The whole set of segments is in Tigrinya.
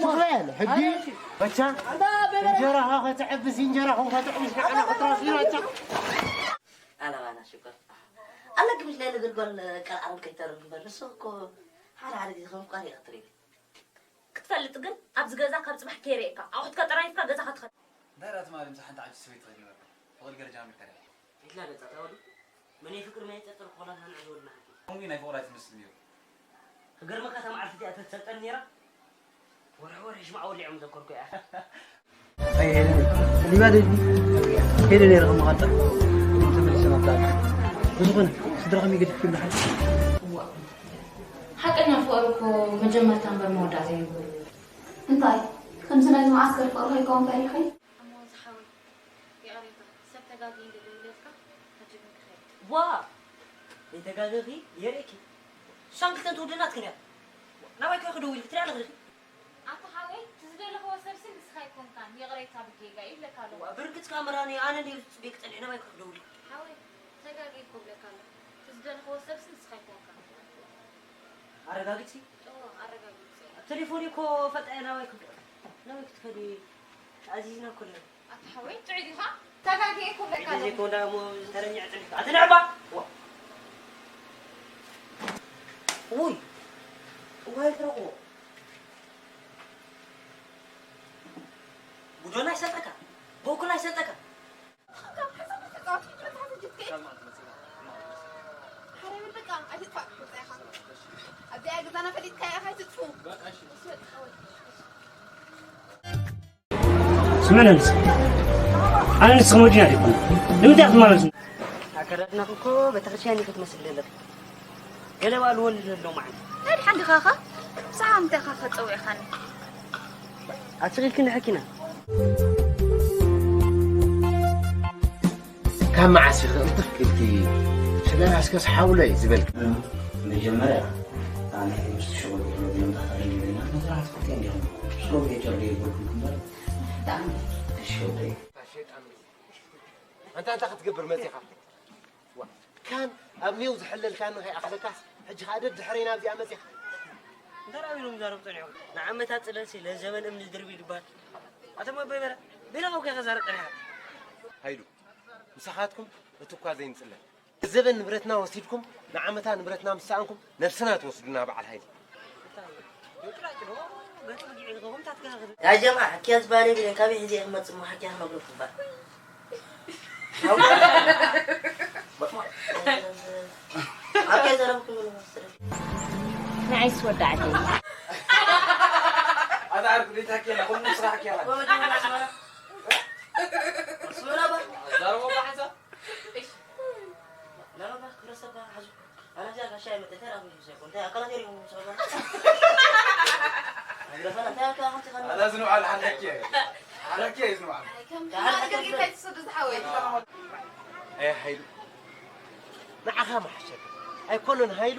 ትኽእል ሕጂ በቻ እንጀራኻ ከተዕብስ እንጀራኹም ከተዕብስ ንዓና ክትረኽብ በቻ። ኣላባና ሽኮር ኣለኪ ምሽ ናይ ንግልጓል ቀልዓለም ከይተርፍ እምበር ንሱ እኮ ሓደ ሓደ ግዜ ከም ፍቃር ይቐትር እዩ። ክትፈልጥ ግን ኣብዚ ገዛ ካብ ጽባሕ ከይርእየካ ኣቑሑትካ ጠራሪፍካ ገዛኻ ትኸድ። እንታይ ደኣ ትማሊ ምሳሕ ሓንቲ ዓጅ ሰበይቲ ተኸዲበካ ፍቕሪ ገለ ጀማሚርካ ዲኻ? ኢድላ ገጻ ታወዲ መን ፍቅር መን ይጠጥር ኮላ ናን ዕዞ ወድና ሓቂ ከምኡ ናይ ፍቕር ኣይትመስል ነይሩ። ክገርመካ እታ መዓልቲ እቲኣ ተትሰልጠን ነይራ ወርሒ ወርሒ ሽማዕ ወሊዖም ዘከርኩ እያ። ኣይ ሄለን፣ ሊባደ ሄደ ነይረ ከም መቐጠር ተመልሰ ናብታ። ብዝኾነ ስድራ ከመይ ገዲፍኩም ደሓን? እዋ፣ ሓቀኛ ፍቕሪ እኮ መጀመርታ እምበር መወዳእታ የብሉን። እንታይ? ከምዚ ናይዚ መዓስከር ፍቕሪ ከይከውን ፈሪሕኺ? እሞ ዝሓወይ፣ ይቕሬታ፣ ሰብ ተጋግየ እንደ ደውለልካ፣ ሕጂ ግን ክኸይድ። ዋ! ዘይተጋገኺ የርእየኪ። እሳን ክልተን ትውድናትክን እያ። ናባይ ከ ክደውል ክትሪኣ ኣለኽልኺ? ኣታ ሓወይ፣ እቲ ዝደለኽዎ ሰብሲ ንስኻ ኣይኮንካን፣ ይቕሬታ ብጌጋ ይብለካ ኣለኹ። ዋ፣ ብርግጽ ካሜራ ነይ፣ ኣነ ነይ ዝጽበየኪ ጸኒሐ፣ ናባይ ከ ክደውል? ሓወይ፣ ተጋግየ እኮ እብለካ ኣለኹ። እቲ ዝደለኽዎ ሰብሲ ንስኻ ኣይኮንካን። ኣረጋግጺ? እዎ፣ ኣረጋግጺ። ኣብ ቴሌፎን እኮ ፈልጣ እየ፣ ናባይ ክድ-፣ ናባይ ክትከዲ ተኣዚዝና እኮ ኣለና። ኣታ ሓወይ፣ ጥዑይ ዲኻ? ተጋግየ እኮ እብለካ ጥዑይ ኣለኹ። ዘይኮን ደኣ እሞ ዝተረኛ ጽኒሕካ። ኣቲ ንዕባ! ዋ! ውይ! እዋይ ትረኽቦ። ጉዶና ይሰጠካ። በኩላ ይሰጠካ። ስምዕኒ ንስ-፣ ኣነ ንስኽን ወዲና ዲኹም? ንምንታይ ክትመላለሱ? ኣከዳድናኺ እኮ ቤተክርስትያን ኢኺ ትመስሊ ዘለኺ። ገለ ባሉ ወልድ ኣሎ መዓልቲ። ናይ ድሓን ዲኻ ኸ? ብዛዕባ ምንታይ ኢኻ ኸ ጸዊዕኻኒ? ኣስቕ ኢልኪ እንድሕር ኪና። ካብ መዓስ ኢኺ ቅልጥፍ ኢልኪ ሽጋራ እስከ ስሓቡለይ ዝበልኪ? መጀመርያ ኣነ ምስቲ ሸጎጥ ዝመጣ ተደሊልና መስራት ፍትሒ እንዲኹም ስሮብ ጌጨር ዘይበልኩም እምበር ብጣዕሚ ተሸውደ። ኣንታ እንታይ ክትገብር መጺኻ? ዋ፣ ካን ኣብ ሜው ዝሕለልካኒ ከይኣኽለካስ፣ ሕጂ ኸኣ ደድሕረይ ናብዚኣ መጺኻ። እንታይ ደኣ ኢሎም ይዛረቡ ጸኒሖም? ንዓመታት ጽለልሲ ለዘበን እምኒ ድርቢ ይባሃል። ኣቶም ኣቦይ በረ፣ በይንኻ እኮ ኢኻ ዛረብ ጸኒሕካ። ሃይሉ፣ ምሳኻትኩም እቲ እኳ ዘይንጽለል። ገንዘበን ንብረትና ወሲድኩም፣ ንዓመታ ንብረትና ምስ ሰኣንኩም፣ ነብስና ትወስዱና በዓል ሃይሉ። ያ ጀምዓ፣ ሕክያ ዝበሃል የብለይን፣ ካበይ ሒዘ እየ ክመጽእ እሞ ሕክያ ክነግረኩም እባ። ሓውካ፣ ሓውካ ዘረብኩም ንዓይስ ወዳዕተይ። ኣታ ዓርኩ፣ ደይታ ኬላ፣ ኩሉ ስራሕ ኬላ። ወዲ ወላ ስማና። ስማና ባ። ዛረቦ ባ ሓንሳብ። እሺ። ና ባ፣ ክብረሰብ ባ፣ ሓዙ። ኣነ እዚኣ ጋሻ እየ መጠ፣ እንታይ ደኣ ኮይኑ ይሰብኩ? እንታይ ኣካላት የርእዩ ሰው ባ? መግረፈና፣ እንታይ ኣካላት ከምቲ ኸን ኣላ ዝንውዓል ሓለኪ እየ። ሓለኪ እየ ዝንውዓል። ከም ሓለኪ ትሰዱ ዝሓወይ። ኣይ ሃይሉ። ንዓኻ መሓሸት። ኣይኮነን ሃይሉ፣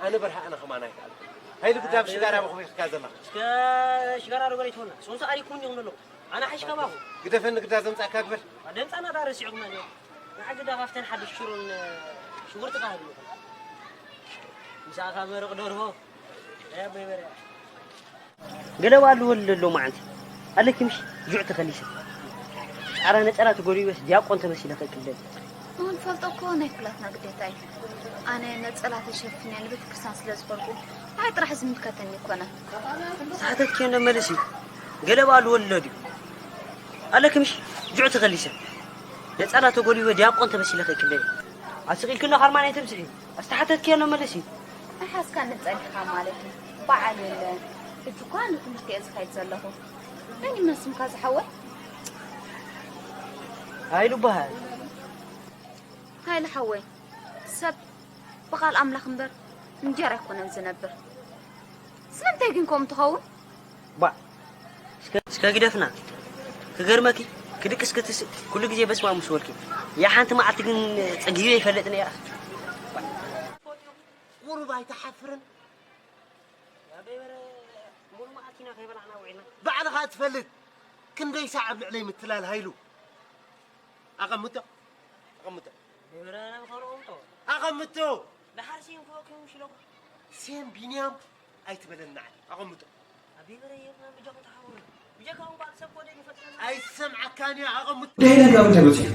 ኣነ በርሃ ኣነ ከማን ኣይከኣልኩ። ሃይሉ ግዳብ ሽጋራ መኽቢርካ ዘለኻ። እስከ ሽጋራ ዶ ገለ ይትኾና? ሶንሳ ኣሪኩም ይኹን ኣለኹ። ኣነ ሓይሽ ካባኹ። ግደፈኒ ግዳ ዘምጻእካ ግበር። ደምጻና ዳ ረሲዕኩም ኣለኹ። ንሓ ግዳ ካብተን ሓድሽ ሽሮን ሽጉርቲ ካህሉ። ምሳኻ መረቕ ደርሆ። ኣያ በይበርያ። ገለ ባሉ ወለሎ መዓንቲ ኣለኪ ምሽ ጁዕ ተኸሊሰ ጻራ ነጸራ ተጎሪበስ ዲያቆን ተመሲለ ከቅልል። ኣሁን ፈልጦ እኮ ናይ ኩላትና ግዴታ እዩ። ኣነ ነጸላ ተሸፊነ ንቤተ ክርስቲያን ስለ ዝኾንኩ ንዓይ ጥራሕ ዝምልከተኒ ይኮነ። ዝሓተትኪዮ እንዶ መልስ እዩ። ገለ ባሉ ወለሎ ድዩ? ኣለኪ ምሽ ጁዕ ተኸሊሰ ነጸላ ተጎሪበ ዲያቆን ተመሲለ ከቅልል። ኣስቂልክና ካርማን ኣይተብዝሒ። ኣስተሓተትክዮ እንዶ መልስ እዩ። ኣሓዝካ ንጸኒሕካ ማለት እዩ። በዓል የለን። ሕጂ እኳ ንትምህርቲ እየ ዝኸይድ ዘለኹ። መን ይመስምካ ዝሓወይ? ሃይሉ በሃል። ሃይሉ ሓወይ፣ ሰብ ብቓል ኣምላኽ እምበር እንጀራ ኣይኮነን ዝነብር። ስለምንታይ ግን ከምኡ ትኸውን? ባ፣ እስከ፣ እስከ ግደፍና። ክገርመኪ፣ ክድቅስ ክትስእ፣ ኩሉ ግዜ በስማም ምስ በልኪ። ያ ሓንቲ መዓልቲ ግን ጸጊበ ይፈልጥ ነይራ። ቁሩብ ኣይትሓፍርን? ኣበይ በረ፣ ሙሉ መዓልቲ ኢና ከይበላዕና ውዒልና። ባዕልኻ ትፈልጥ። ክንደይ ሳዕ ኣብ ልዕለይ ምትላል ሃይሉ። ኣቐምጦ። ኣቐምጦ። ኣበይ በረ፣ ናብ ኸረኦምጦ። ኣቐምጦ። ደሓር ሴም ክወክዮም ሽለኩ። ሴም ቢንያም ኣይትበለኒ ንዓይ። ኣቐምጦ። ኣብ ይበረ የብና ብጃኹም ተሓውሩ። ብጀካኹም በዓል ሰብ ኮደ ይፈጥረና። ኣይሰምዓካን እያ፣ ኣቐምጥ። ደይነ ጋር እንታይ መጽዩ?